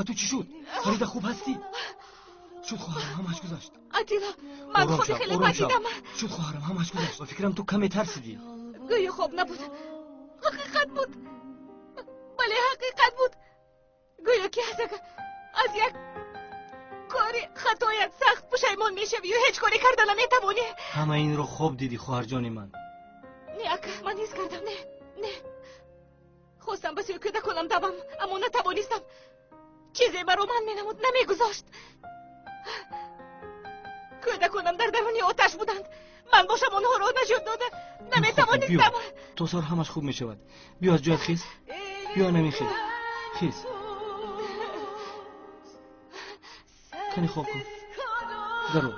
Ба ту чӣ шуд? Фарида, хуб ҳастӣ? Шуд, хоҳарам, ҳамааш гузашт. Атила, ман хоби хеле бад дидам. Шуд, хоҳарам, ҳамааш гузашт. Ба фикрам, ту каме тарсидӣ. Гӯё хоб набуд, ҳақиқат буд. Бале, ҳақиқат буд. Гӯё ки аз як кори хатоят сахт пушаймон мешавию ҳеҷ коре карда наметавонӣ. Ҳама инро хоб дидӣ, хоҳарҷони ман. Не, ака, ман ҳис кардам. Не, не, хостам ба сӯи кӯдаконам давам, аммо натавонистам. Чизе маро ман менамуд, намегузошт. Кӯдаконам дар даруни оташ буданд, ман бошам онҳоро наҷот дода наметавонистам. То сар ҳамаш хуб мешавад. Биё, аз ҷоят хез. Биё, намехез, хез. Кани, хоб кун. Дароз,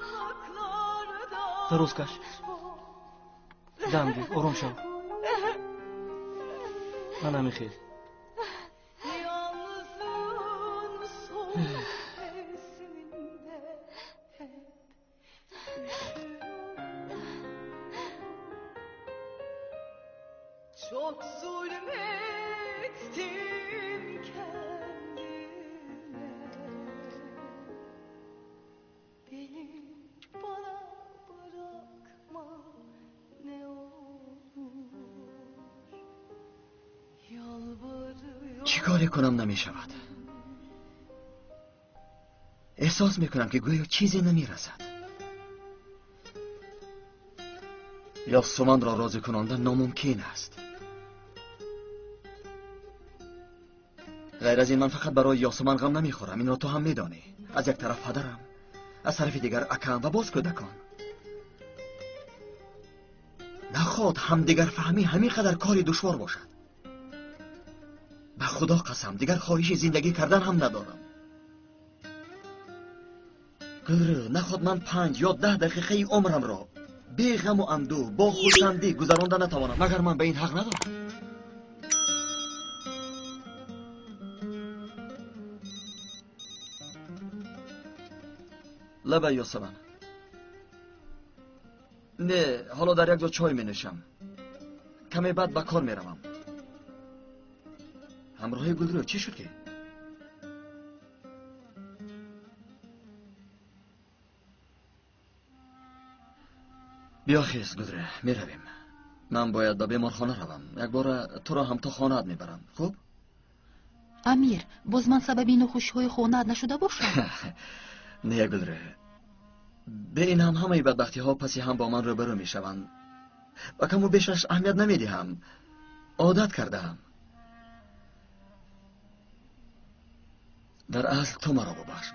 дароз каш, дам гир, ором шав. Ман намехез. Çok zulmettim kendime. Beni bana bırakma ne olur. Yalvarıyorum. Чӣ коре кунам, намешавад. Эҳсос мекунам, ки гӯё чизе намерасад. Ёсуманро розӣ кунондан номумкин аст. Ғайр аз ин, ман фақат барои Ёсуман ғам намехӯрам. Инро ту ҳам медонӣ. Аз як тараф падарам, аз тарафи дигар акам ва боз кӯдакон. Наход ҳамдигарфаҳмӣ ҳамин қадар кори душвор бошад. Ба Худо қасам, дигар хоҳиши зиндагӣ кардан ҳам надорам. Гулрӯ, наход ман 5 ё 10 дақиқаи умрамро беғаму андӯҳ, бо хурсандӣ гузаронда натавонам. Магар ман ба ин ҳақ надорам? Лабай, Ёсаман. Не, ҳоло дар як ҷо чой менӯшам. Каме баъд ба кор меравам ҳамроҳи Гулрӯ. Чӣ шуд ки? Биё, хез, Гулрӯ, меравем. Ман бояд ба беморхона равам. Якбора туро ҳам то хонаат мебарам, хуб? Амир, боз ман сабаби нохушиҳои хонаат нашуда бошам? Не, Гулрӯ, бе ин ҳам ҳамаи бадбахтиҳо паси ҳам бо ман рӯбарӯ мешаванд. Ба каму бешаш аҳамият намедиҳам, одат кардаам. Дар асл, ту маро бубахш.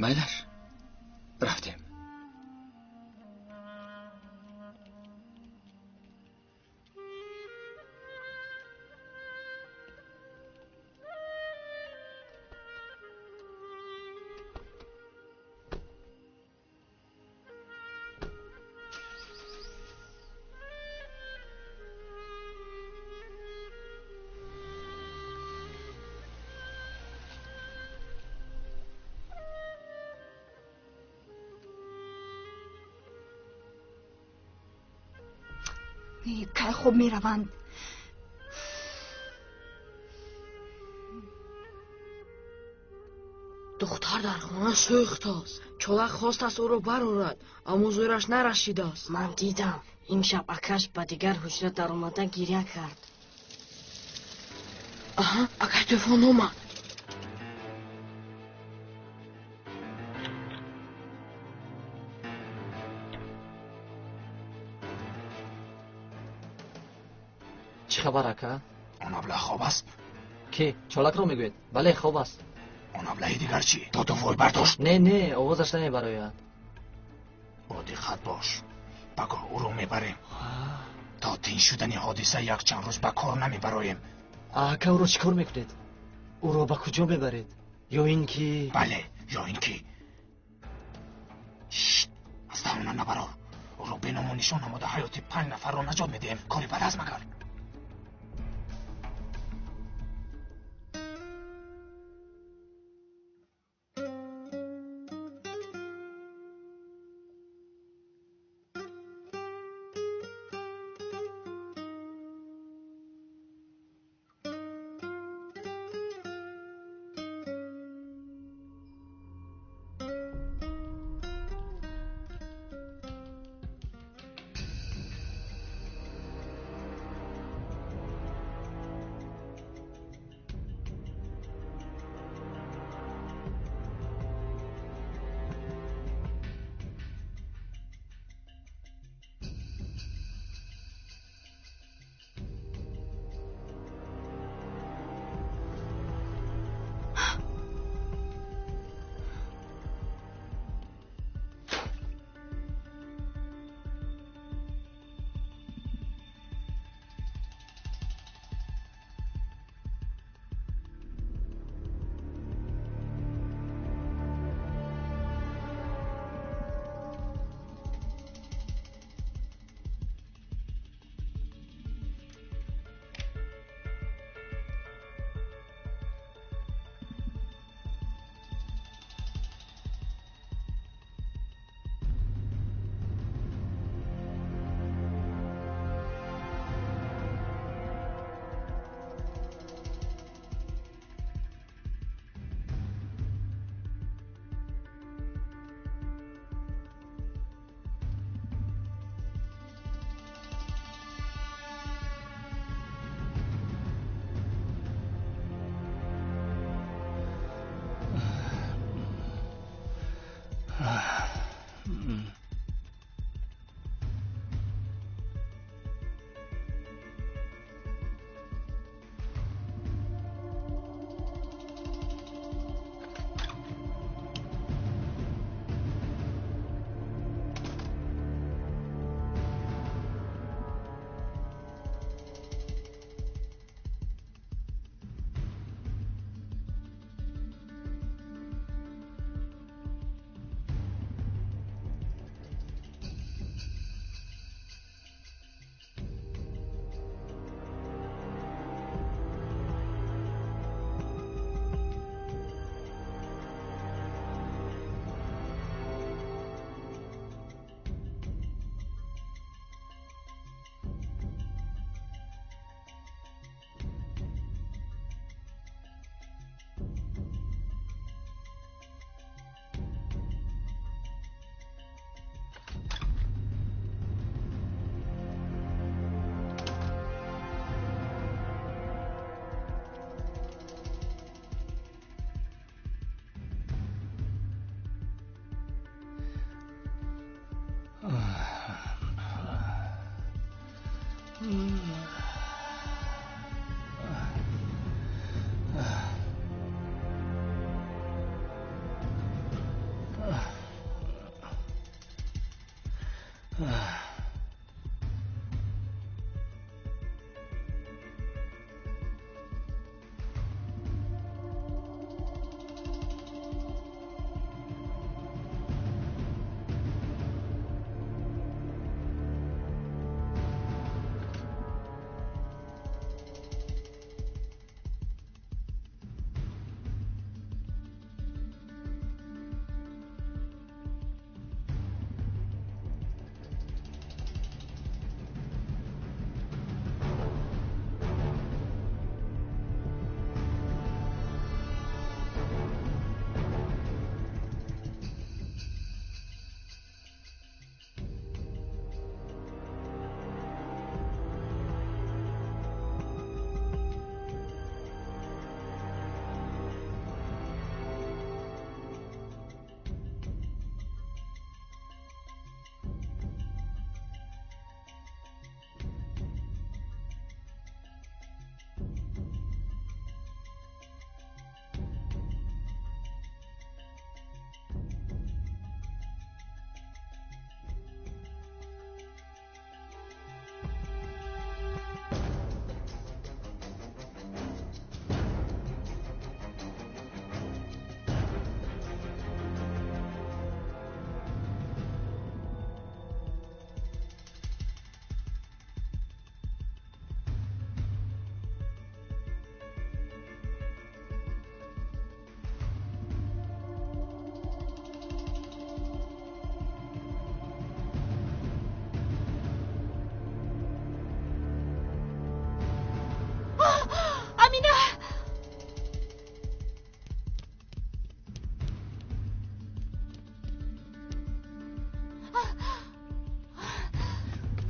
Майлаш, рафтем. Кай хоб мераванд? Духтар дар хона сӯхтааст. Чолак хостааст ӯро барорад, аммо зӯраш нарасидааст. Ман дидам, имшаб акаш ба дигар ҳуҷра даромада гиря кард. Аҳа, акай Тӯфон омад. Чӣ хабар, ака? Он аблаҳ хоб аст? Ки, Чолакро мегӯед? Бале, хоб аст. Он аблаҳи дигар чӣ, доду вой бардошт? Не, не, овозаш намебарояд. Бо диққат бош, пагоҳ ӯро мебарем. То тинч шудани ҳодиса якчанд рӯз ба кор намебароем. Ака, ӯро чӣ кор мекунед? Ӯро ба куҷо мебаред? Ё ин ки Бале, ё ин ки. Шт, аз даҳона набарор. Ӯро беному нишон намуда, ҳаёти панҷ нафарро наҷот медиҳем. Кори бад аст магар?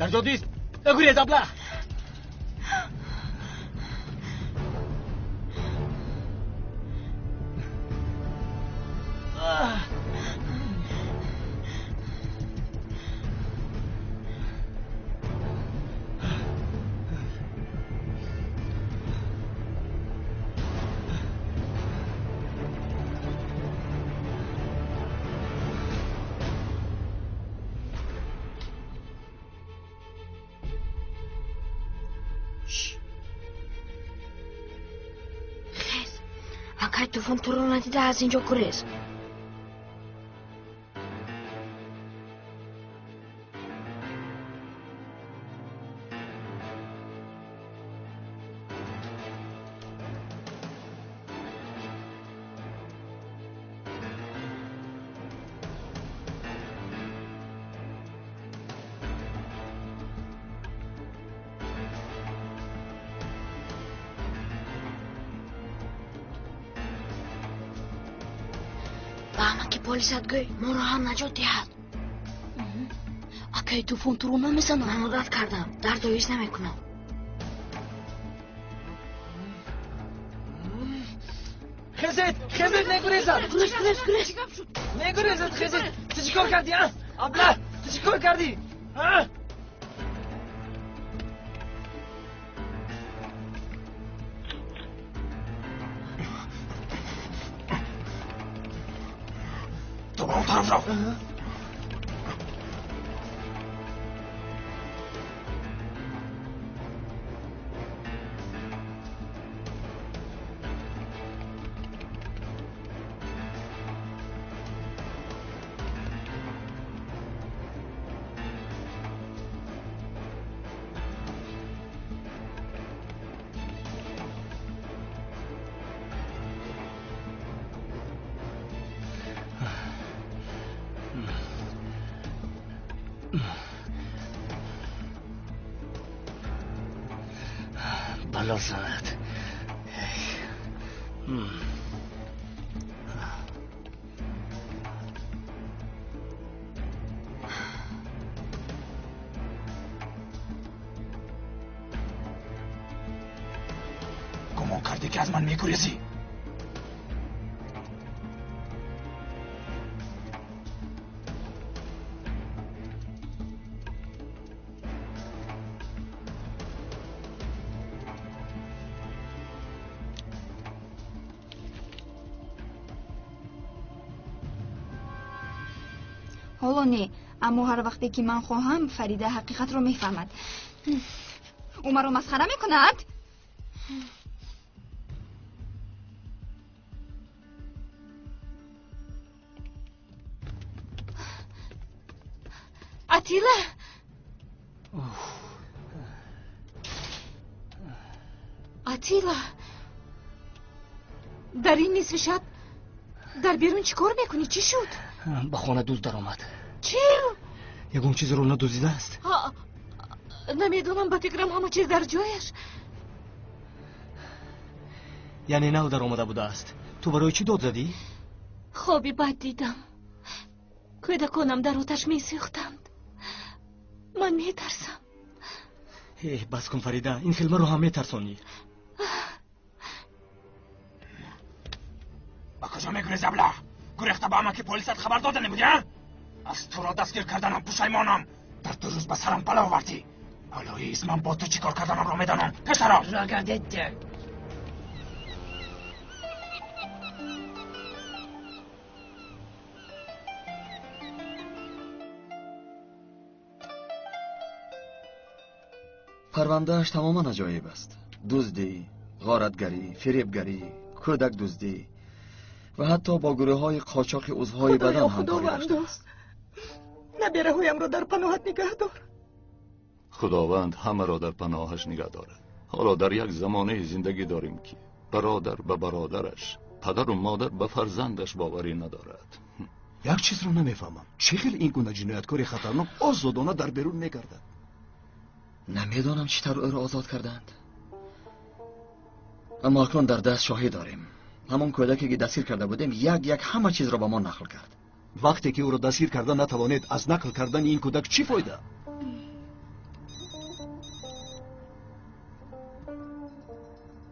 Дар ҷо дист. Нагурез, аблаҳ. Акай Тӯфон туро надида аз ин ҷо гурез. Ба амаки полисат гӯй, моро ҳам наҷот диҳад. Акаи Тӯфон туро намезанад? Ман одат кардам, дардо ҳис намекунам. Хезед, хезед, нагурезад. Гурез, гурез, гурез. Нагурезад, хезед. Ту чӣ кор кардӣ, а? Аблаҳ, ту чӣ кор кардӣ? А? Ту ба он тараф рав. Бало занад. Гумон кардӣ, ки аз ман мегурезӣ? Ҳоло не, аммо ҳар вақте ки ман хоҳам, Фарида ҳақиқатро мефаҳмад. Ӯ маро масхара мекунад? Атила! Атила! Дар ин нисфи шаб дар берун чӣ кор мекунӣ? Чӣ шуд? Ба хона дузд даромад. Чӣ? Ягон чизро надуздидааст? Намедонам, ба фикрам ҳама чиз дар ҷояш. Яъне нав даромада будааст. Ту барои чӣ дод задӣ? Хоби бад дидам. Кӯдаконам дар оташ месӯхтанд. Ман метарсам. Э, бас кун, Фарида, ин хел маро ҳам метарсонӣ. Ба куҷо мегурези, аблаҳ? Гурехта ба амаки полисат хабар дода набудӣ, а? Аз туро дастгир карданам пушаймонам. Дар 2 рӯз ба сарам бало овардӣ. Ҳоло ис ман бо ту чӣ кор карданамро медонам. Пешаро! Парвандааш тамоман аҷоиб аст. Дуздӣ, ғоратгарӣ, фиребгарӣ, кӯдакдуздӣ ва ҳатто бо гурӯҳҳои қочоқи узвҳои бадан ҳамкорӣ доштааст. Набераҳоямро дар паноҳат нигаҳ дор. Худованд ҳамаро дар паноҳаш нигаҳ дорад. Ҳоло дар як замонае зиндагӣ дорем, ки бародар ба бародараш, падару модар ба фарзандаш боварӣ надорад. Як чизро намефаҳмам. Чӣ хел ин гуна ҷинояткори хатарнок озодона дар берун мегардад? Намедонам чӣ тавр ӯро озод карданд. Аммо акнун дар даст шоҳид дорем. Ҳамон кӯдаке ки дастгир карда будем, як як ҳама чизро ба мо нақл кард. Вақте ки ӯро дастгир карда натавонед, аз нақл кардани ин кӯдак чӣ фоида?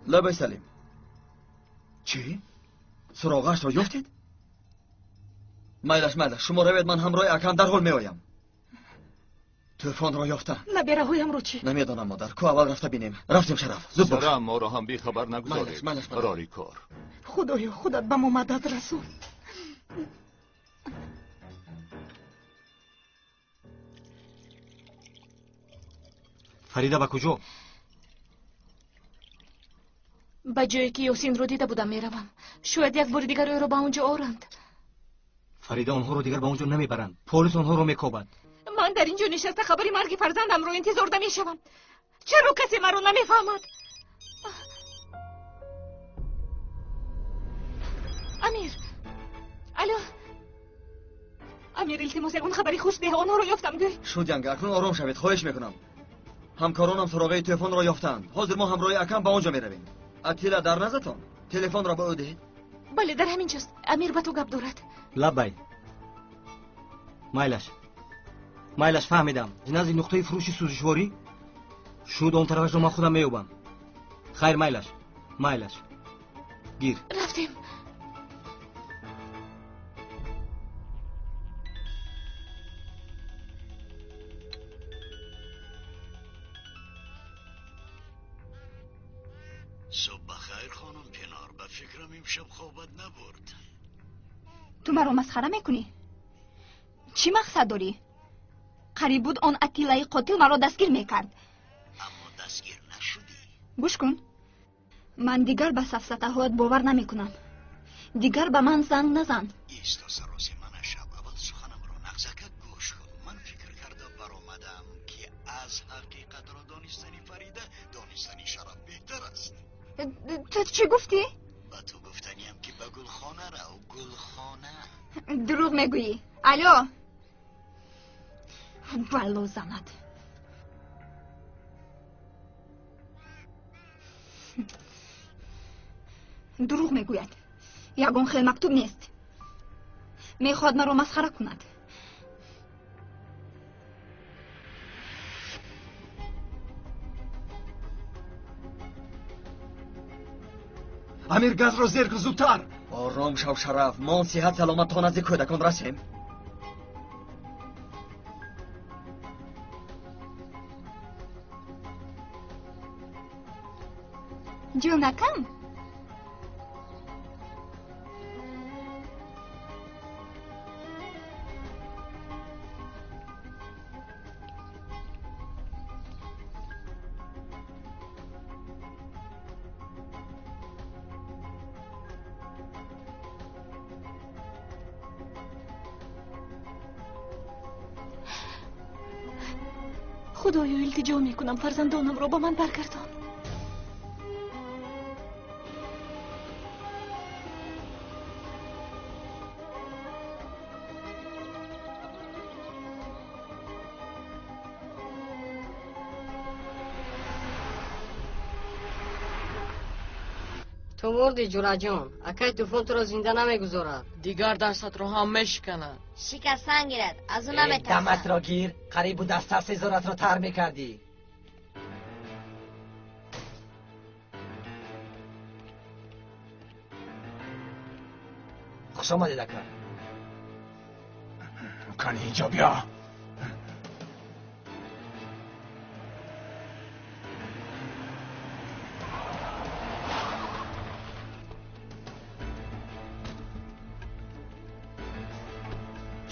Лабай Салим. Чӣ? Суроғаашро ёфтед? Майлаш, майлаш, шумо равед, ман ҳамроҳи акам дарҳол меоям. Тӯфонро ёфтам. Набераҳоямро чӣ? Намедонам, модар. Ку аввал рафта бинем. Рафтем, Шараф. Зуд бош. Сара, моро ҳам бехабар нагузоред. Майлаш, майлаш. Барори кор. Худоё, худат ба мо мадад расон. Фарида ба куҷо? Ба ҷое ки Ёсинро дида будам меравам. Шояд як бори дигар ӯро ба он ҷо оранд. Фарида, онҳоро дигар ба он ҷо намебаранд. Полис онҳоро мекобад. Ман дар ин ҷо нишаста хабари марги фарзандамро интизорда мешавам. Чаро касе маро намефаҳмад? Амир, алло, Амир, илтимос, ягон хабари хуш деҳ. Онҳоро ёфтам, гӯй. Шуд, янга, акнун ором шавед, хоҳиш мекунам. Ҳамкоронам суроғаи тӯфонро ёфтаанд. Ҳозир мо ҳамроҳи акам ба он ҷо меравем. Атила дар назатон? Телефонро ба ӯ диҳед. Бале, дар ҳамин ҷост. Амир ба ту гап дорад. Лаббай. Майлаш, майлаш, фаҳмидам. Назди нуқтаи фурӯши сӯзишворӣ? Шуд, он тарафашро ман худам меёбам. Хайр, майлаш, майлаш, гир. Рафтем. Субҳ бахайр, хонум Пинор. Ба фикрам имшаб хобат набурд. Ту маро масхара мекунӣ? Чӣ мақсад дорӣ? Қариб буд он Атилаи қотил маро дастгир мекард. Аммо дастгир нашудӣ. Гӯш кун, ман дигар ба сафсатаҳоят бовар намекунам. Дигар ба ман занг назан. Исто, сароси мана шаб. Аввал суханамро нағзакак гӯш кун. Ман фикр карда баромадам, ки аз ҳақиқатро донистани Фарида донистани Шараф беҳтар аст. Ту чӣ гуфтӣ? Ба ту гуфтаниям, ки ба гулхона рав, гулхона. Дурӯғ мегӯӣ. Алло, бало занад. Дурӯғ мегӯяд. Ягон хел мактуб нест. Мехоҳад маро масхара кунад. Амир, газро зер кун, зудтар. Ором шав, Шараф. Мо сиҳат саломат то назди кӯдакон расем. Ҷонакам, Худоё, илтиҷо мекунам, фарзандонамро ба ман баргардон. Ту мурдӣ, ҷураҷон. Акай тӯфон туро зинда намегузорад. Дигар дастатро ҳам мешиканад. Шикастан гирад, аз ӯ наметарсам. Даматро гир, қариб буд аз тарси зоратро тар мекардӣ. Хуш омадед, ака. Кани инҷо биё.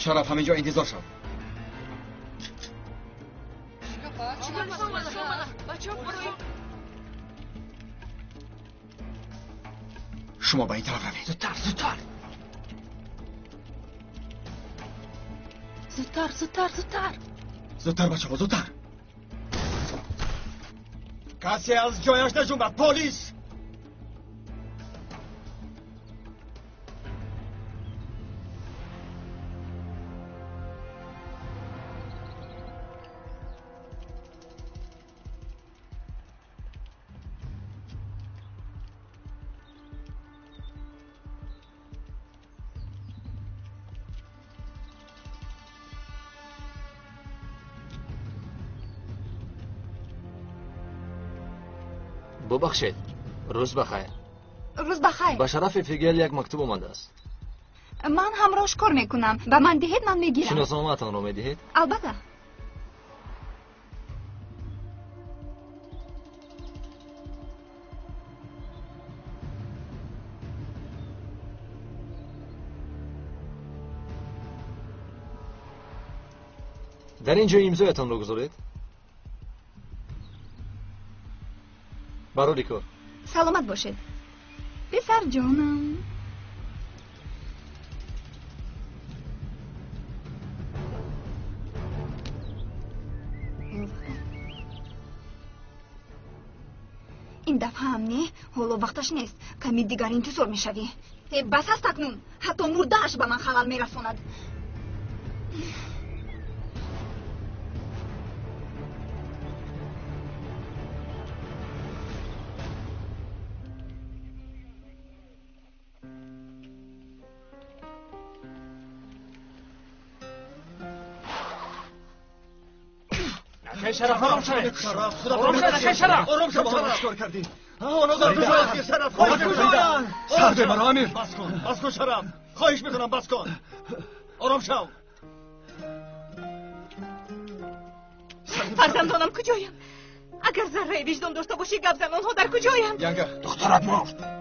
Шараф, ҳаминҷо интизор шав. Шумо ба ин тараф равед. Зудтар, зудтар. Зудтар, зудтар, зудтар. Зудтар, бачаҳо, зудтар. Касе аз ҷояш наҷунбад. Полис! Бубахшед, Рӯз бахайр. Рӯз бахайр. Ба шарафи Фигел як мактуб омадааст. Ман ҳамроҳш кор мекунам. Ба ман диҳед, ман мегирам. Шиносномаатонро медиҳед? Албатта. Дар ин ҷо имзоятонро гузоред. Барори кор. Саломат бошед. Писарҷонам. Ин дафъа ҳам не, ҳоло вақташ нест. Ками дигар интизор мешавӣ. Бас аст акнун. Ҳатто мурдааш ба ман халал мерасонад. شرف آرام شوید. آرام شوید. شرف. آرام شو. چیکار کردی؟ آنها در کجاست؟ شرف. کجاست؟ سر ببر امیر. بس کن. بس کن شرف. خواهش میکنم بس کن. آرام شو. فرزندانم کجایم؟ اگر ذره وجدان داشته باشی گپ زن، آنها در کجایم؟ ینگه دخترت مرد.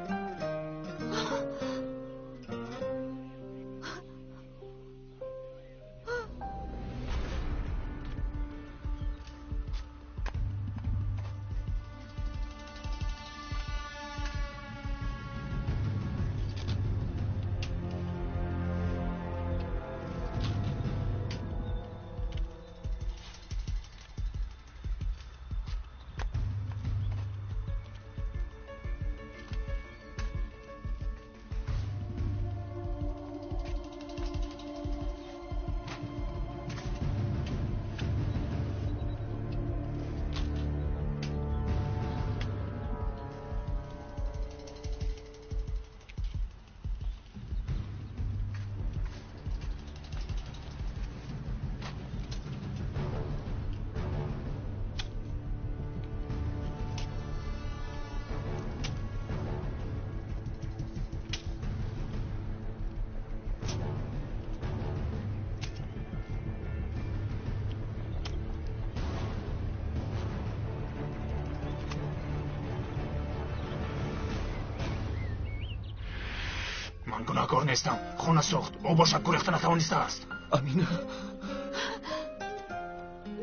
من گناهکار نیستم. خونه سوخت. او باشد گریخته نتوانسته است. امینه.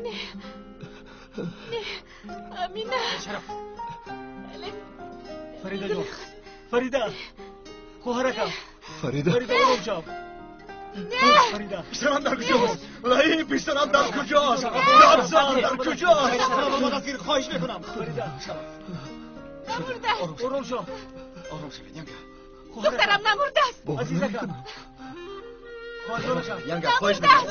نه نه امینه. فریده جان. فریده. خواهرکم. فریده. فریده آرام شو. نه. پسرم در کجاست؟ الهی پسرم در کجاست؟ گپ در کجاست؟ خواهش میکنم. فریده. نمرده. آرام شو. آرام شو ینگه. دخترم نمرده است. عزیزکم. ینگه خواهش میکنم.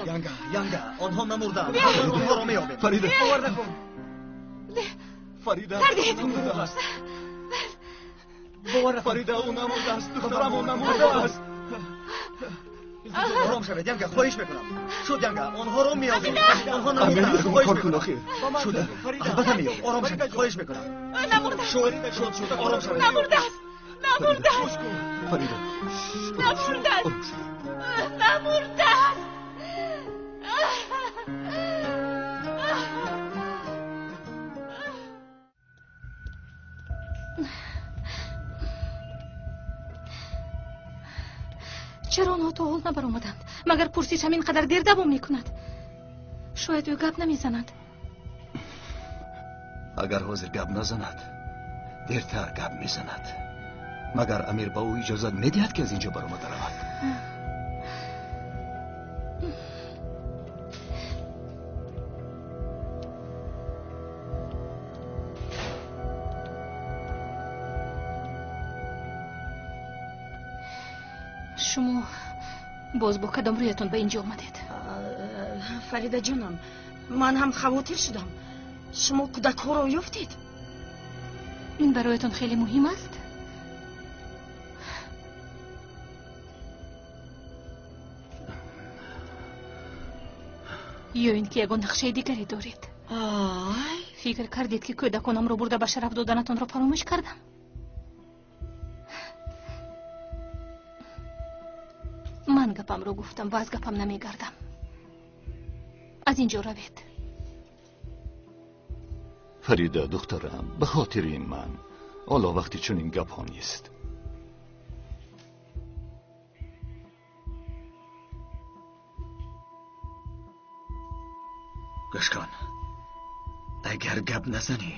ینگه ینگه آنها نمردند. آنها را میابیم. فریده. باور نکن. فریده. سردید. باور فریده او نمرده است. دخترم او نمرده است. آرام شوید ینگه خواهش میکنم. شد ینگه آنها را میابیم. آنها نمردند. خواهش میکنم. شده. البته میابیم. آرام شوید خواهش میکنم. نمرده. شد شد شد. آرام شوید. نمرده است. نمرده است. فریده. نمرده است. نمرده است. چرا آنها تا حال نبرآمدند؟ مگر پرسش همین قدر دیر دوام میکند؟ شاید او گپ نمیزند. اگر حاضر گپ نزند دیرتر گپ میزند. مگر امیر به او اجازت میدهد که از اینجا برآمده رود؟ شما باز با کدام رویتون به اینجا آمدید؟ فریده جانم، من هم خواطر شدم. شما کودک ها را یافتید؟ این برایتون خیلی مهم است؟ یا اینکه یگان نقشه دیگری دارید؟ آی فکر کردید که کودکانم رو برده به شرف دادنتون را فراموش کردم؟ Ман гапамро гуфтам ва аз гапам намегардам. Аз инҷо равед. Фарида, духтарам, ба хотири ман. Ҳоло вақти чунин гапҳо нест. Гӯш кун, агар гап назанӣ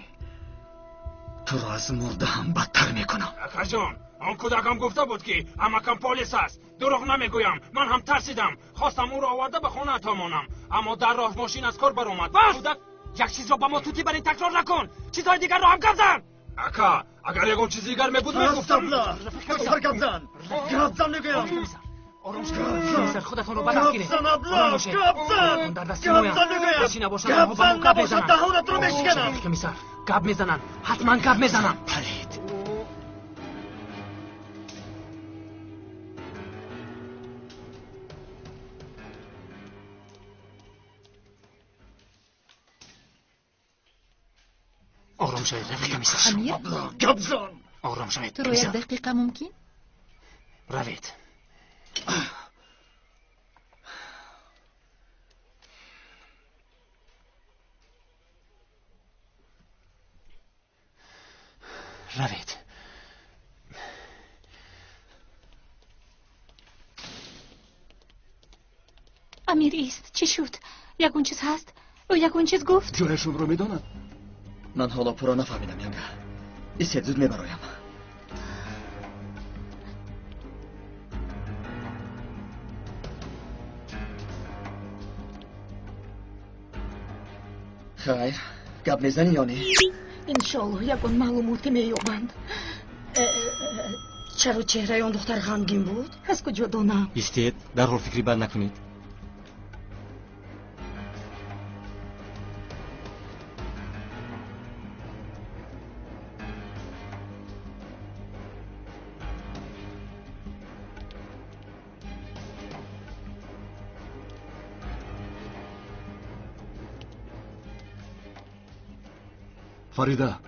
туро аз мурда ҳам бадтар мекунам. Акаҷон, он кӯдакам гуфта буд, ки амакам полис аст. Дурӯғ намегӯям, ман ҳам тарсидам. Хостам ӯро оварда ба хонаатон монам, аммо дар роҳ мошин аз кор баромад. Бас! Кӯдак, як чизро ба мо тутӣ бар ин такрор накун. Чизҳои дигарро ҳам гап зан. Ака, агар ягон чизи дигар мебуд, мегуфтам. Сар гап зан, гап зан мегӯям. Ором шавед, худатонро ба даст гиред. Гап зан, аблаҳ, гап зан. Дар дасти Гап моянд. зан мегӯям. Ҳарчи набошад, Гап онҳо ба зан мо гап набошад, мезананд. даҳонатро мешиканам. Комиссар, гап мезананд, ҳатман гап мезананд. Палид. Ором шавед, рафиқ комиссар. Амир? Гап зан. Ором шавед, Туро як комиссар. дақиқа мумкин? Равед. Равед. Амир ист, чӣ шуд? Ягон чиз ҳаст? Ӯ ягон чиз гуфт? Ҷояшонро медонад. Ман ҳоло пурра нафаҳмидам, янга. Истед, зуд мебароям. Хайр, гап мезанӣ ё не? Иншоаллоҳ ягон маълумоте меёбанд. Чаро чеҳраи он духтар ғамгин буд? Аз куҷо донам? Истед, дарҳол фикри бад накунед. Фарида,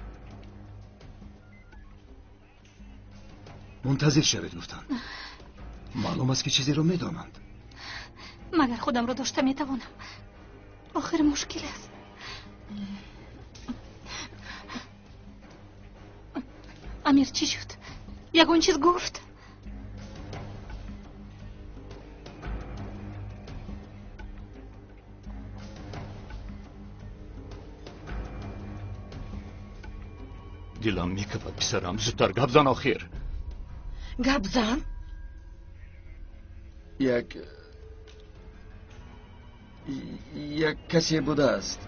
мунтазир шавед, гуфтанд. Маълум аст, ки чизеро медонанд. Магар худамро дошта метавонам? Охир мушкил аст. Амир, чӣ шуд? Ягон чиз гуфт? Дилам мекафад, писарам, зудтар гап зан охир. Гап зан. Як касе будааст.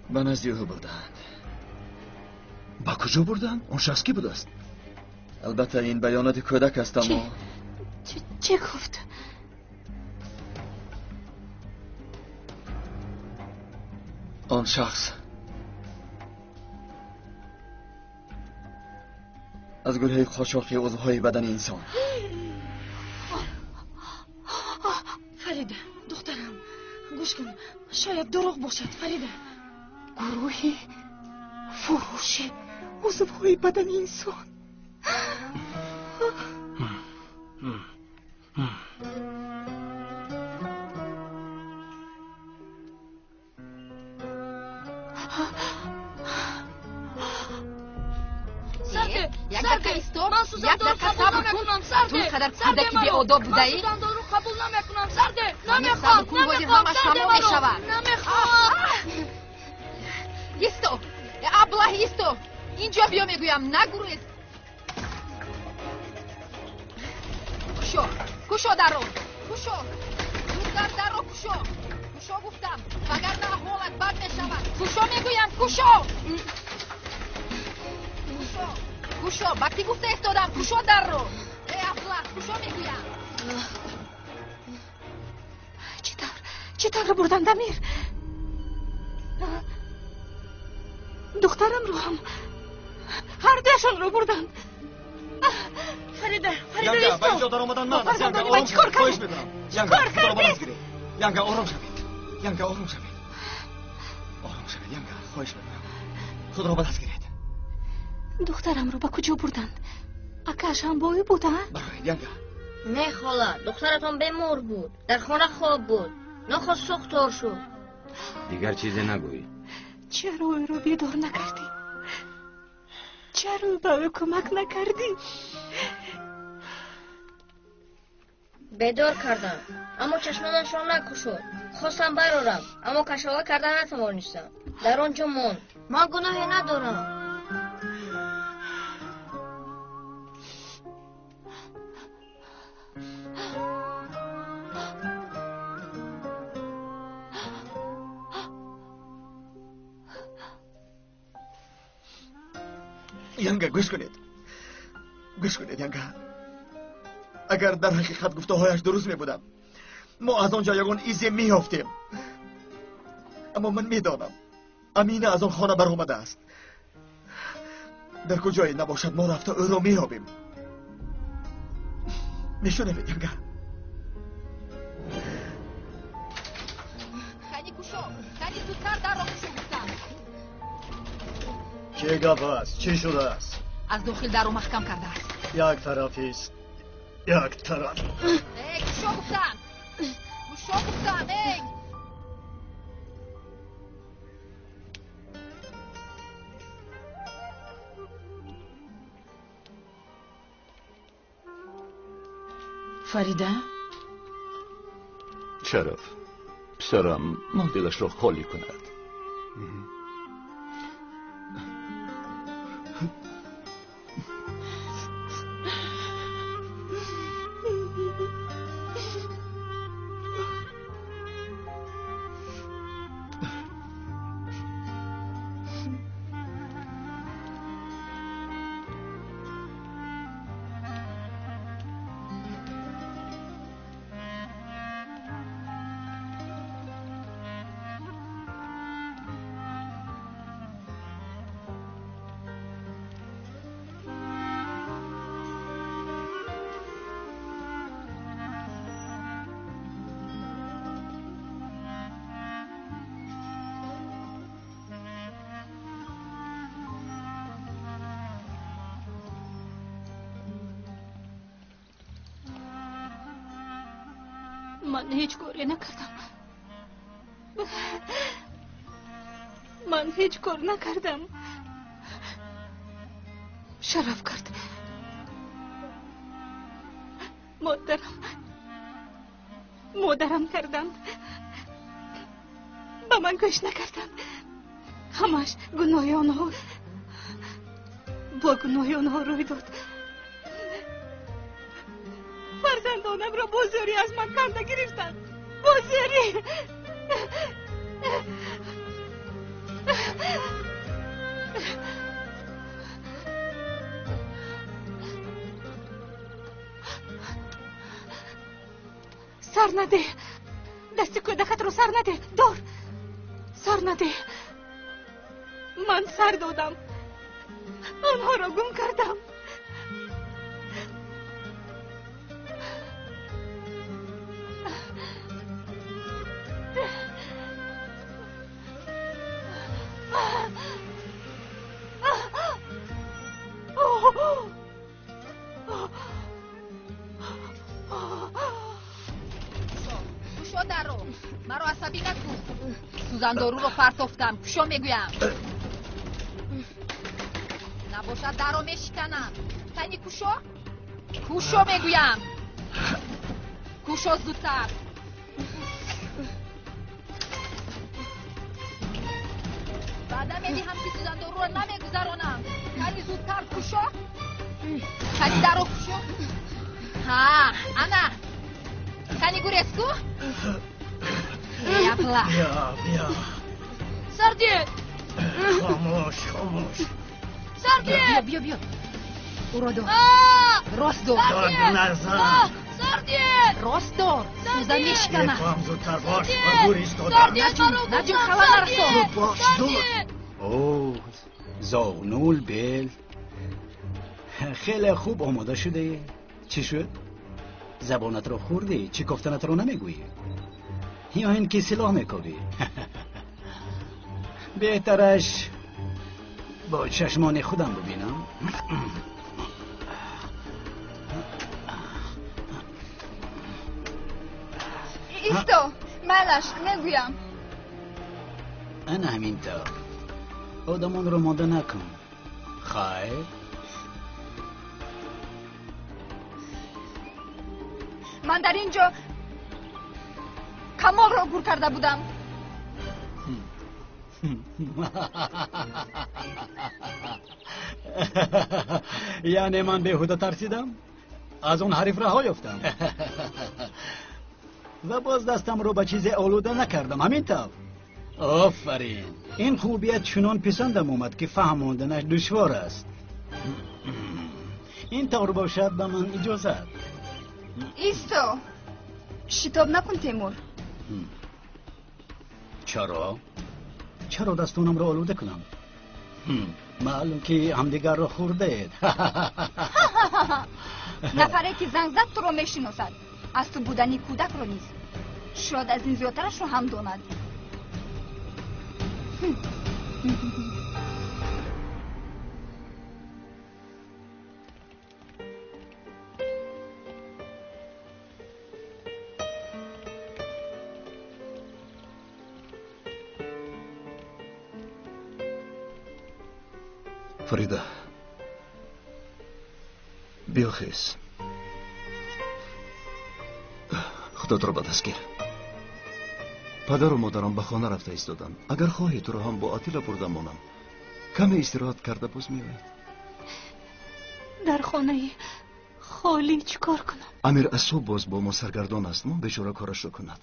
Ба назди ӯ бурдаанд. Ба куҷо бурданд? Он шахс кӣ будааст? Албатта, ин баёноти кӯдак аст, аммо Чӣ гуфт? Он шахс аз гурӯҳи қочоқи узвҳои бадани инсон. Фарида, духтарам, гӯш кун, шояд дурӯғ бошад. Фарида, гурӯҳи фурӯши узвҳои бадани инсон. Ман сабр кун. Ту ин қадар кӯдаки беодоб будаӣ? Сӯзандору қабул намекунам, сарде. Намехоҳам, ҳамаш тамом мешавад. Намехоҳам. Исто, аблаҳ, исто. Инҷо биё, мегӯям, нагурез. Кушо, кушо дарро, кушо. Зудтар дарро кушо. Кушо гуфтам, вагарна ҳолат бад мешавад. Кушо мегӯям, кушо. Кушо. Кушо, ба кӣ гуфта истодам? Кушо дарро. Э, аблаҳ, кушо мегӯям. Чӣ тавр? Чӣ тавр бурданд, Амир? Духтарамро ҳам, ҳардуяшонро бурданд. Фарида, Фарида, Янга, ба исто. инҷо даромадан Бо ман аст. Янга, фарзандони ман ором чӣ кор шавед, хоҳиш кардед? мекунам. Чӣ Янга, кор худро ба даст кардед? гиред. Янга, ором шавед. Янга, ором шавед. Ором шавед, Янга, хоҳиш мекунам. Худро ба даст гиред. Духтарамро ба куҷо бурданд? Акааш ҳам бо ӯ буд, а? Бароед, янга. Не, хола, духтаратон бемор буд. Дар хона хоб буд. Нохост сӯхтор шуд. Дигар чизе нагӯй. Чаро ӯро бедор накардӣ? Чаро ба ӯ кӯмак накардӣ? Бедор кардам, аммо чашмонашро накушод. Хостам барорам, аммо кашола карда натавонистам. Дар он ҷо монд. Ман гуноҳе надорам. Янга, гӯш кунед, гӯш кунед, янга. Агар дар ҳақиқат гуфтаҳояш дуруст мебуданд, мо аз он ҷо ягон изе меёфтем. Аммо ман медонам, Амина аз он хона баромадааст. Дар куҷое набошад, мо рафта ӯро меёбем. Мешунавед, янга? Кани кушо, кани зудтар дарро кушо гуфтам. Чӣ гап аст? Чӣ шудааст? Аз дохил дарро маҳкам кардааст. Як тарафист, як тараф. Эй, кушо гуфтам, кушо гуфтам, эй! Фарида? Шараф, писарам ман дилашро холӣ кунад. Ман ҳеҷ коре накардам. Ман ҳеҷ кор накардам. Шараф кард. Модарам карданд. Ба ман гӯш накарданд. Ҳамаш гуноҳи онҳо. Бо гуноҳи онҳо рӯй дод. Фарзандонамро бо зӯрӣ аз ман канда гирифтанд. Бо зӯрӣ. Сар надеҳ. Дасти кӯдакатро сар надеҳ. Дор. Сар надеҳ. Ман сар додам. Онҳоро гум кардам. Кушо дарро, маро асабӣ накун. Сӯзандоруро партофтам, кушо мегӯям. Набошад дарро мешиканам. Кани кушо? Кушо мегӯям. Кушо зудтар. Ваъда медиҳам, ки сӯзандоруро намегузаронам. Кани зудтар кушо. Кани дарро кушо. Ҳа, ана. Кани гурез ку? Эй, абла. Бия, бия. Сардиет! Хомӯш, хомӯш. Сардиет! Биё, биё, биё. Ӯро дор. Рост дор. Дод назан. Сардиет! Рост дор. Сӯзан мешиканад. Мехоҳам зудтар бош, ба гур истодам. Наҷун, наҷун, хала нарасон. Зуд бош, зуд. О, зоғнул бел. Хеле хуб омода шудаӣ. Чӣ шуд? Забонатро хӯрдӣ, чӣ кофтанатро намегӯӣ? Ё ин ки силоҳ мекобӣ? Беҳтараш Бо чашмони худам бибинам. Исто, майлаш, мегӯям. Ана ҳамин тавр. Одамонро монда накун. Хайр. Ман дар ин ҷо Камолро гур карда будам. Яъне ман беҳуда тарсидам? Аз он ҳариф раҳо ёфтам. Ва боз дастамро ба чизе олуда накардам. Ҳамин тавр. Офарин. Ин хубият чунон писандам омад, ки фаҳмонданаш душвор аст. Ин тавр бошад, ба ман иҷозат. Исто, шитоб накун, Темур. Чаро? Чаро дастонамро олуда кунам? Маълум ки ҳамдигарро хӯрдаед. Нафаре ки занг зад туро мешиносад. Аз ту будани кӯдакро низ. Шояд аз ин зиёдтарашро ҳам донад. Фарида, биёхез. Худотро ба даст гир. Падару модарам ба хона рафта истоданд. Агар хоҳӣ, туро ҳам бо Атила бурда монам. Каме истироҳат карда боз меояд. Дар хонаи холӣ чӣ кор кунам? Амир аз субҳ боз бо мо саргардон аст. Мо бечора корашро кунад.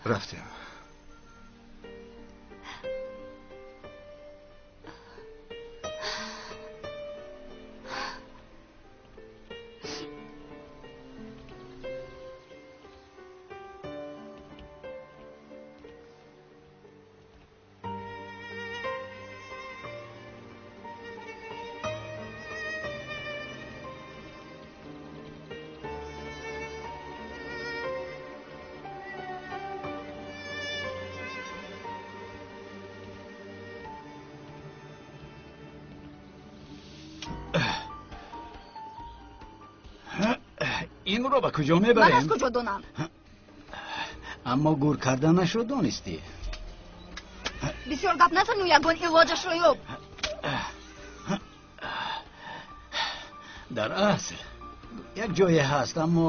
Рафтем. Инро ба куҷо мебарем? Ман аз куҷо донам? Аммо гур карданашро донистӣ. Бисёр гап назану ягон илоҷашро ёб. Дар асл як ҷое ҳаст, аммо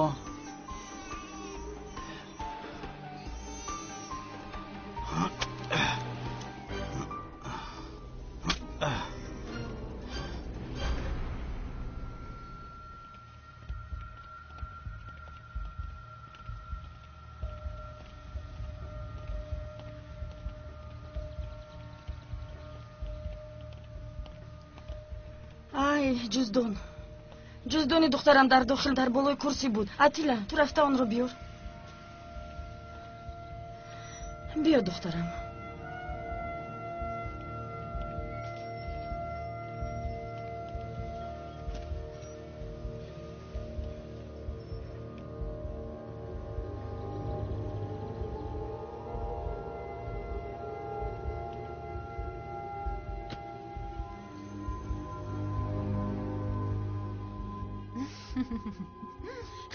ҷуздон, ҷуздони духтарам дар дохил дар болои курсӣ буд. Атила, ту рафта онро биёр. Биё, духтарам.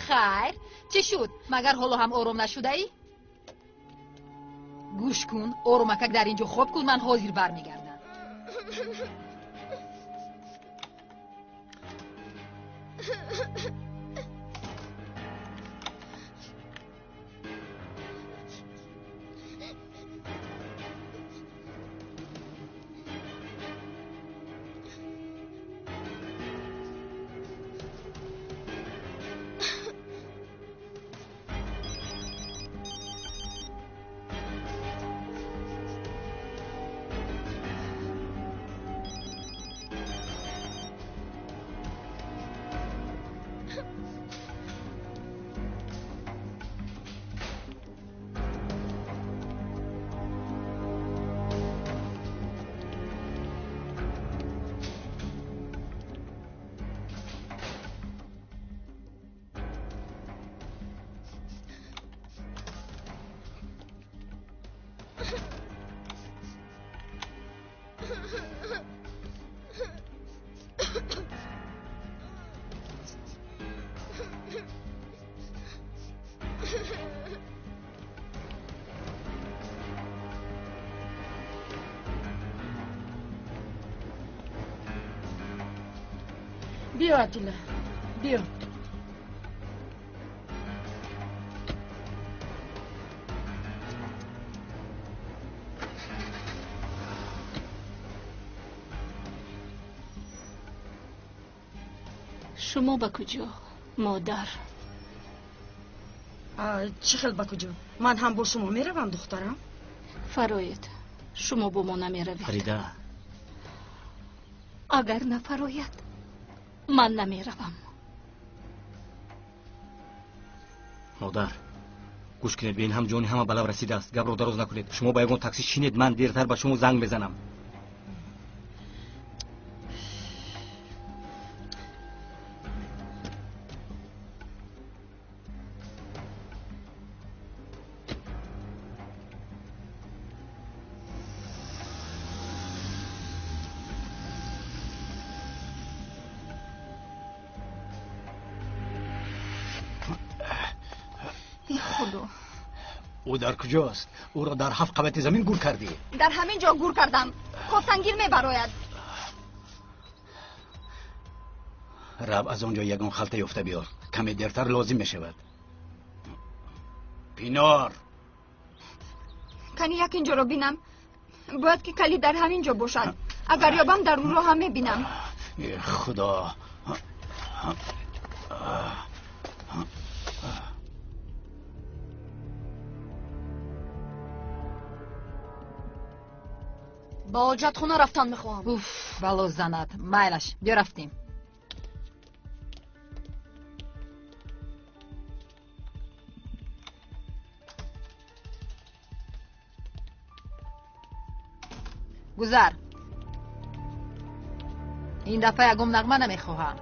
Хайр, чӣ шуд? Магар ҳоло ҳам ором нашудаӣ? Гӯш кун, оромакак дар ин ҷо хоб кун, ман ҳозир бармегардам. Биё, Адила, биё. Шумо ба куҷо, модар? Чӣ хел ба куҷо? Ман ҳам бо шумо меравам, духтарам. Фароед, шумо бо мо намеравед. Фарида. Агар нафарояд, ман намеравам. Модар, гӯш кунед, ба ин ҳам ҷони ҳама ба лаб расидааст. Гапро дароз накунед. Шумо ба ягон такси шинед, ман дертар ба шумо занг мезанам. Ӯ дар куҷост? Ӯро дар 7 қабати замин гур кардӣ? Дар ҳамин ҷо гур кардам. Кофтангир мебарояд. Раб, аз он ҷо ягон халта ёфта биёр. Каме дертар лозим мешавад. Пинор! Кани як инҷоро бинам. Бояд ки калид дар ҳамин ҷо бошад. Агар ёбам, дар ӯро ҳам мебинам. Худо! Ба ҳоҷатхона рафтан мехоҳам. Уф, бало занад. Майлаш, биё рафтем. Гузар. Ин дафъа ягон нағма намехоҳам.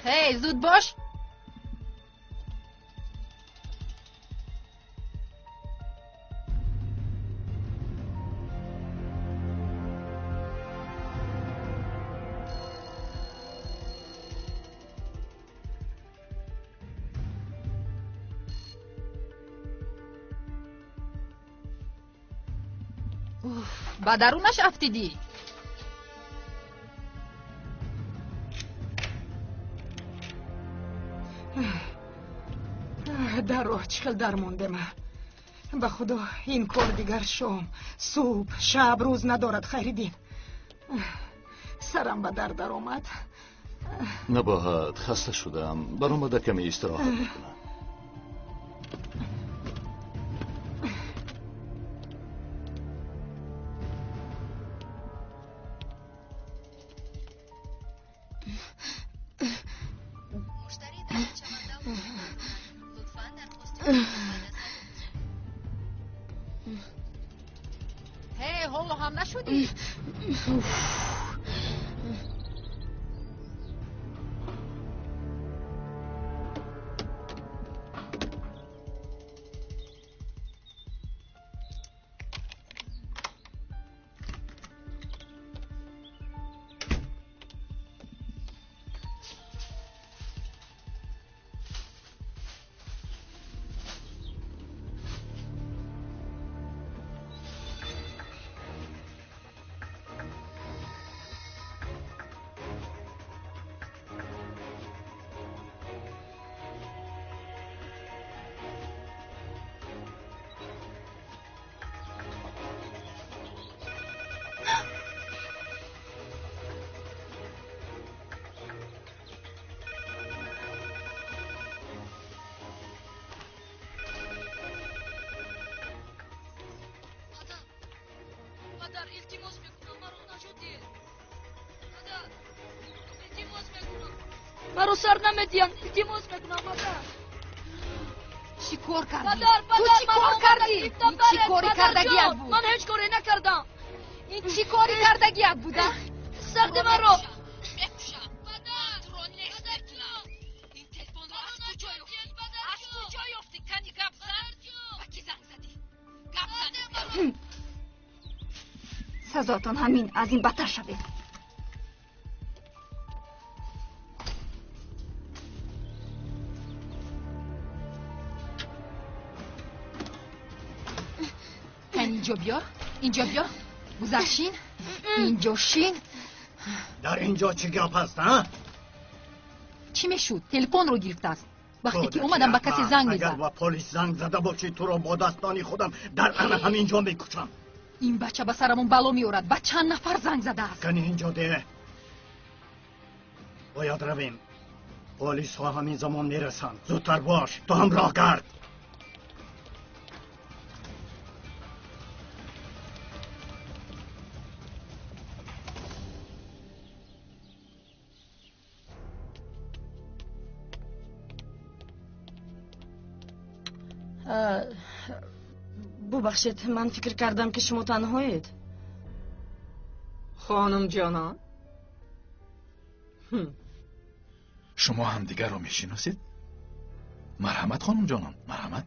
Ҳей, зуд бош. Ба дарунаш афтидӣ? Дар роҳ чӣ хел дармондема. Ба худо, ин кор дигар шом, субҳ, шаб, рӯз надорад. Хайриддин, сарам ба дард даромад. Набоҳат, хаста шудам. Баромада каме истироҳат мекунам. Ҳей, ҳоло ҳам нашудӣ? Маро сар намедиҳанд, илтимос мекунам, модар. Чӣ кор кардӣ? Падар, Ту чӣ кор кардӣ? Ин чӣ кори кардагият буд? Ман ҳеҷ коре накардам. Ин чӣ кори кардагият буда? Сарди маро мекушам. Туро нест мекунам. Ин телефонро аз куҷо ёфтӣ? Аз куҷо ёфтӣ? Кани гап зан. Ба кӣ занг задӣ? Гап зан. Сазотон ҳамин, аз ин бадтар шавед. Инҷо биё, инҷо биё. Гузар шин, инҷо шин. Дар инҷо чӣ гап аст, ҳа? Чӣ мешуд? Телефонро гирифтааст. Вақте ки омадам ба касе занг мезад. Агар ба полис занг зада бошӣ, туро бо дастони худам дар ана ҳамин ҷо мекушам. Ин бача ба сарамон бало меорад. Ба чанд нафар занг задааст. Кани инҷо де. Бояд равем. Полисҳо ҳамин замон мерасанд. Зудтар бош, ту ҳам роҳ гард. Бубахшед, ман фикр кардам, ки шумо танҳоед. Хонум ҷонон. Шумо ҳамдигарро мешиносед? Марҳамат, хонум ҷонон, марҳамат.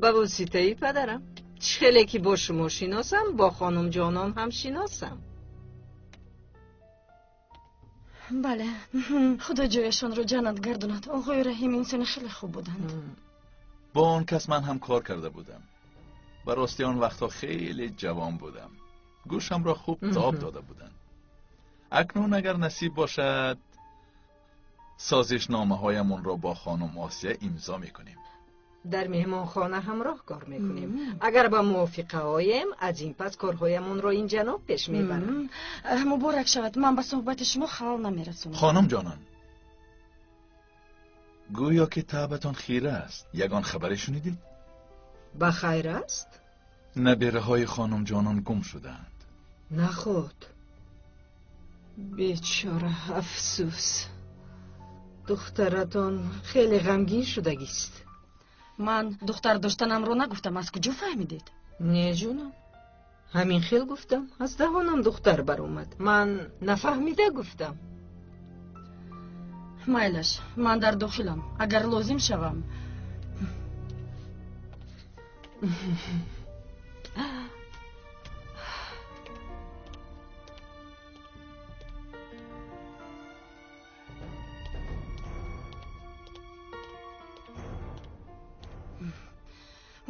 Ба воситаи падарам. Чӣ хеле ки бо шумо шиносам, бо хонум ҷонон ҳам шиносам. Бале, худо ҷояшонро ҷаннат гардонад. Оғои Раҳим инсони хеле хуб буданд. Бо он кас ман ҳам кор карда будам. Ба рости он вақтҳо хеле ҷавон будам. Гӯшамро хуб тоб дода буданд. Акнун агар насиб бошад, созишномаҳоямонро бо хонум Осия имзо мекунем. Дар меҳмонхона ҳамроҳ кор мекунем. Агар ба мувофиқа оем, аз ин пас корҳоямонро ин ҷаноб пеш мебаранд. Муборак шавад, ман ба суҳбати шумо халал намерасонам. Хонум ҷонон, гӯё ки таъбатон хира аст. Ягон хабаре шунидед? Ба хайр аст? Набераҳои хонум ҷонон гум шудаанд. Наход. Бечора, афсӯс. Духтаратон хеле ғамгин шудагист. Ман духтар доштанамро нагуфтам, аз куҷо фаҳмидед? Не, ҷонам, ҳамин хел гуфтам. Аз даҳонам духтар баромад. Ман нафаҳмида гуфтам. Майлаш, ман дар дохилам. Агар лозим шавам.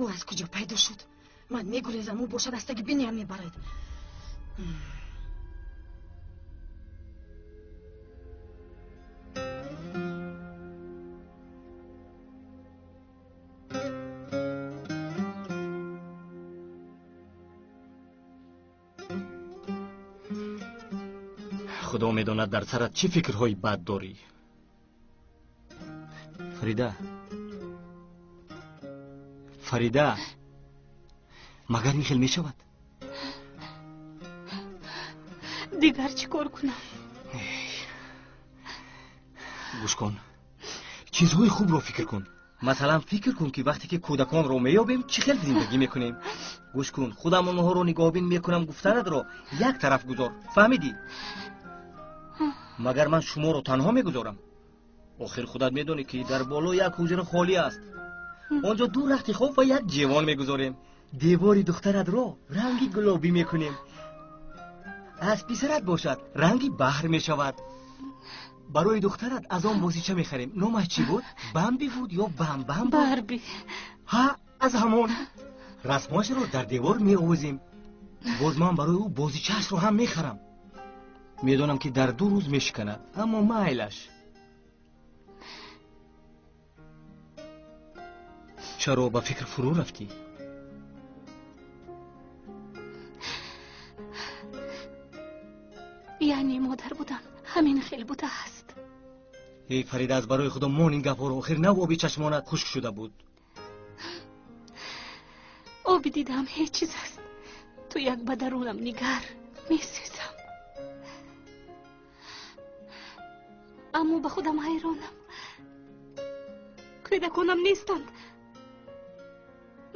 Ӯ аз куҷо пайдо шуд? Ман мегурезам, ӯ бошад аз таги биниям мебарад. Худо медонад дар сарат чӣ фикрҳои бад дорӣ. Фарида, Фарида, магар ин хел мешавад? Дигар чӣ кор кунам? Гӯш кун, чизҳои хубро фикр кун. Масалан, фикр кун, ки вақте ки кӯдаконро меёбем, чӣ хел зиндагӣ мекунем. Гӯш кун, худам онҳоро нигоҳбин мекунам, гуфтанатро як тараф гузор. Фаҳмидӣ? Магар ман шуморо танҳо мегузорам? Охир худат медонӣ, ки дар боло як ҳуҷра холӣ аст. Он ҷо ду рахти хоб ва як ҷевон мегузорем. Девори духтаратро ранги гулобӣ мекунем. Аз писарат бошад, ранги баҳр мешавад. Барои духтарат аз он бозича мехарем. Номаш чӣ буд? Бамби буд ё Бамбам буд? Барби. Ҳа, аз ҳамон. Расмҳояшро дар девор меовезем. Боз ман барои ӯ бозичаашро ҳам мехарам. Медонам, ки дар 2 рӯз мешиканад, аммо майлаш. Чаро ба фикр фурӯ рафтӣ? Яъне модар будан ҳамин хел будааст. Эй Фарида, аз барои худо мон ин гапҳоро. Охир нав оби чашмонат хушк шуда буд. Оби дидам ҳеҷ чиз аст. Ту як ба дарунам нигар, месӯзам. Аммо ба худам ҳайронам. Кӯдаконам нестанд.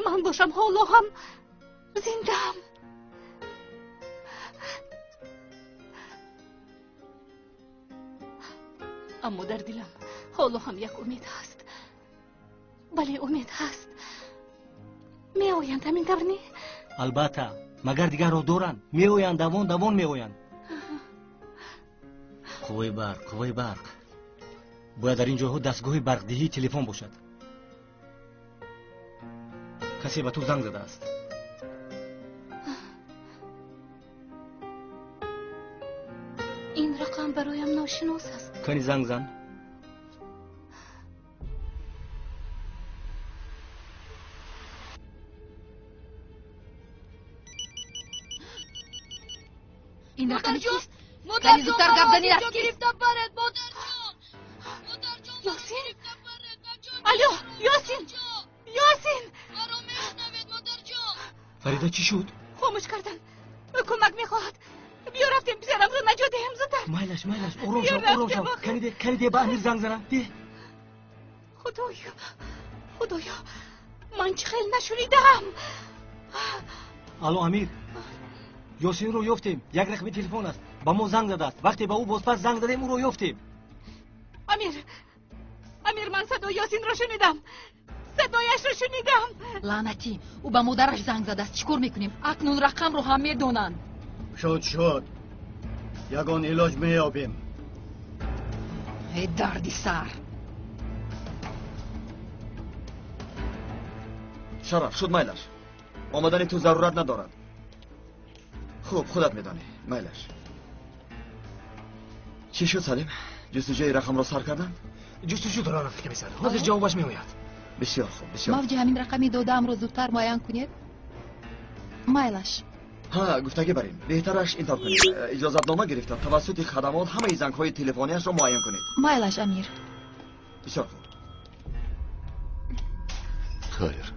Ман бошам ҳоло ҳам зиндаам. Аммо дар дилам ҳоло ҳам як умед ҳаст. Бале, умед ҳаст. Меоянд, ҳамин тавр не? Албатта, магар дигарро доранд? Меоянд, давон давон меоянд. Қувваи барқ, қувваи барқ. Бояд дар ин ҷойҳо дастгоҳи барқдиҳии телефон бошад. Касе ба ту занг задааст. Ин рақам бароям ношинос аст. Кани занг зан. Ин рақами кист? Кани зудтар гап зани, аз кист? Ёсин? Алло, Ёсин! Ёсин! Фарида, чӣ шуд? Хомӯш кардан. Ӯ кӯмак мехоҳад. Биё рафтем, писарамро наҷот диҳем зудтар. Майлаш, майлаш, ором шав, ором шав. Кани де, кани де, ба Амир занг занам. Де. Худоё, Худоё, ман чӣ хел нашунидам. Алло, Амир. Ёсинро ёфтем. Як рақами телефон аст. Ба мо занг задааст. Вақте ба ӯ бозпас занг задем, ӯро ёфтем. Амир, Амир, ман садои Ёсинро шунидам. Садояшро шунидам. Лаънатӣ, ӯ ба модараш занг задааст. Чӣ кор мекунем? Акнун рақамро ҳам медонанд. Шуд, шуд. Ягон илоҷ меёбем. Э, дарди сар. Шараф, шуд, майлаш. Омадани ту зарурат надорад. Хуб, худат медонӣ. Майлаш. Чӣ шуд, Салим? Ҷустуҷӯи рақамро сар карданд? Ҷустуҷӯ доранд, комиссар. Ҳозир ҷавобаш меояд. Бисёр хуб, бисёр. Мавҷи ҳамин рақами додаамро зудтар муайян кунед. Майлаш. Ҳа, гуфтагӣ барем. Беҳтараш ин тавр кунед. Иҷозатнома гирифта тавассути хадамот ҳамаи зангҳои телефонияшро муайян кунед. Майлаш, Амир. Бисёр хуб. Хайр.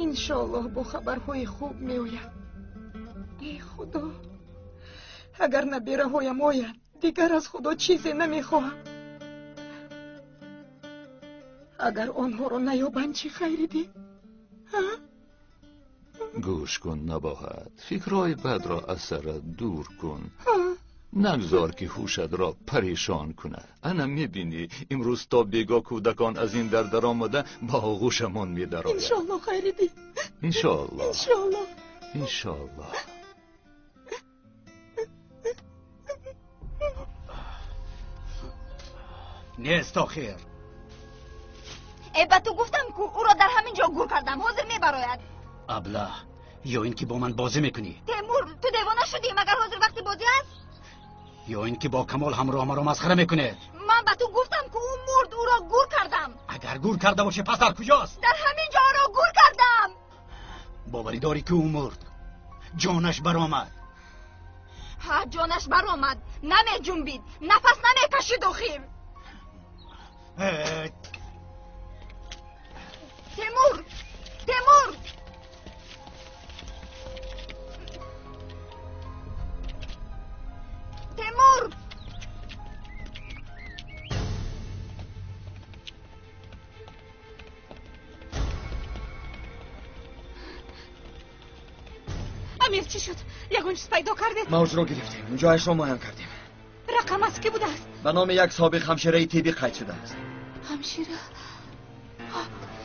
Иншоаллоҳ бо хабарҳои хуб меояд. Эй Худо, агар набераҳоям ояд, дигар аз Худо чизе намехоҳам. Агар онҳоро наёбанд, чӣ, Хайриддин? Гӯш кун, Набоҳат, фикрҳои бадро аз сарат дур кун. Нагзор ки ҳушатро парешон кунад. Ана мебинӣ, имрӯз то бегоҳ кӯдакон аз ин дар даромада ба оғӯшамон медарояд. Иншоаллоҳ, Хайриддин. Иншоаллоҳ. Иншоаллоҳ. Иншоаллоҳ. Нест охир. Э, ба ту гуфтам, ку ӯро дар ҳамин ҷо гур кардам. Ҳозир мебарояд. Аблаҳ, ё ин ки бо ман бозӣ мекунӣ? Темур, ту девона шудӣ? Магар ҳозир вақти бозӣ аст? Ё ин ки бо Камол ҳамроҳ маро масхара мекунед? Ман ба ту гуфтам, ку ӯ мурд, ӯро гур кардам. Агар гур карда бошӣ, пас дар куҷост? Дар ҳамин ҷо ӯро гур кардам. Боварӣ дорӣ, ки ӯ мурд? Ҷонаш баромад. Ҳа, ҷонаш баромад. Намеҷунбид, нафас намекашид охир. Темур, Темур! Темур! Амир, чӣ шуд? Ягон чиз пайдо кардед? Мавҷро гирифтем, ҷояшро муайян кардем. Рақам аз кӣ будааст? Ба номи як собиқ ҳамшираи тиббӣ қайд шудааст. Ҳамшира?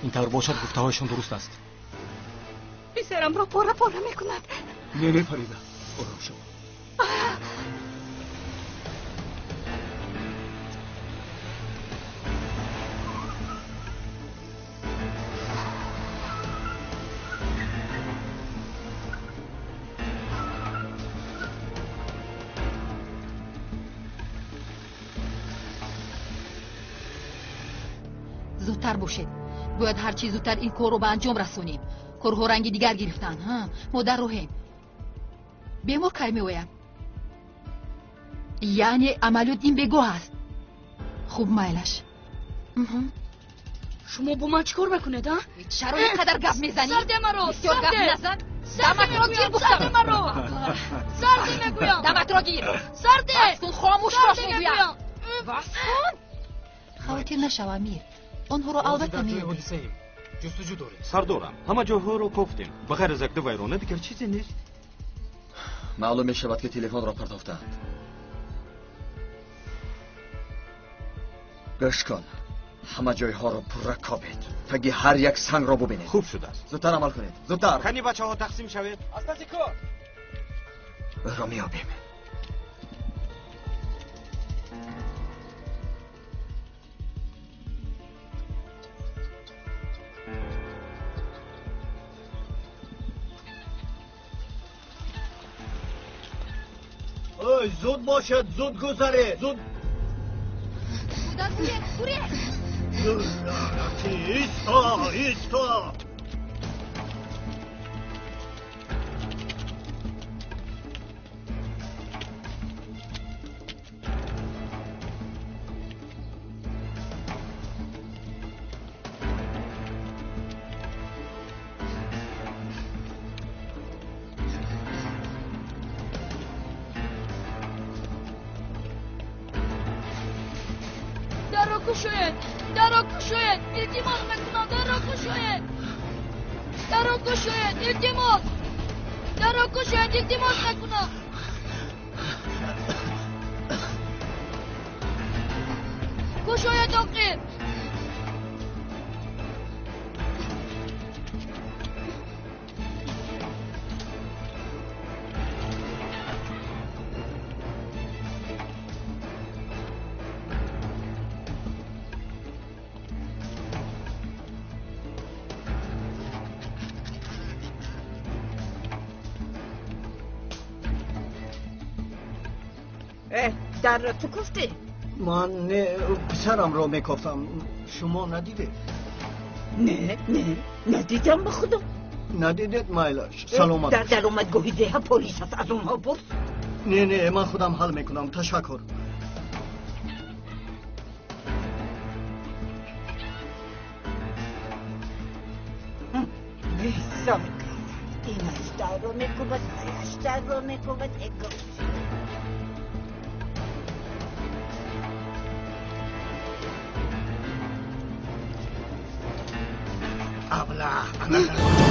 Ин тавр бошад, гуфтаҳояшон дуруст аст. Писарамро пора пора мекунад. Не, не, Фарида, ором шав. Зудтар бошед. Бояд ҳарчи зудтар ин корро ба анҷом расонем. Корҳо ранги дигар гирифтанд. Мо дар роҳем. Бемор кай меояд? Яъне амалиёт ин бегоҳ аст. Хуб, майлаш. Шумо бо ман чӣ кор мекунед, а? Чаро ин қадар гап мезанӣ? Сарде маро! Бисёр гап назан. Даматро гир, гуфтам. Сарде маро! Сарде мегӯям! Даматро гир! Сарде! Бас кун, хомӯш бош мегӯям. Бас кун! Хавотир нашав, Амир. Онҳоро албатта меёбем. Ҷустуҷӯ дорем. Сардорам, ҳама ҷойҳоро кофтем. Ба ғайр аз якду вайрона дигар чизе нест. Маълум мешавад, ки телефонро партофтаанд. Гӯш кун, ҳама ҷойҳоро пурра кобед. Таги ҳар як сангро бубинед. Хуб шудааст. Зудтар амал кунед, зудтар. Кани бачаҳо тақсим шавед. Аз паси кор. Ӯро меёбем. Ой, зуд бошад, зуд гузаред, зуд. Модар, гурез, гурез! Исто, исто! Дарро кушоед! Дарро кушоед! Илтимос мекунам, дарро кушоед! Дарро кушоед! Илтимос! Дарро кушоед! Илтимос мекунам! Кушоед, охир! Дарро ту куфтӣ? Ман не, писарамро мекофтам. Шумо надидед? Не, не, надидам ба худо. Надидед, майлаш, саломат. Дар даромадгоҳи деҳа полис аст, аз онҳо пурс. Не, не, ман худам ҳал мекунам, ташаккур. Беҳсоб инаш дарро мекӯбад, ваяш дарро мекӯбад, эго. Абла, ана.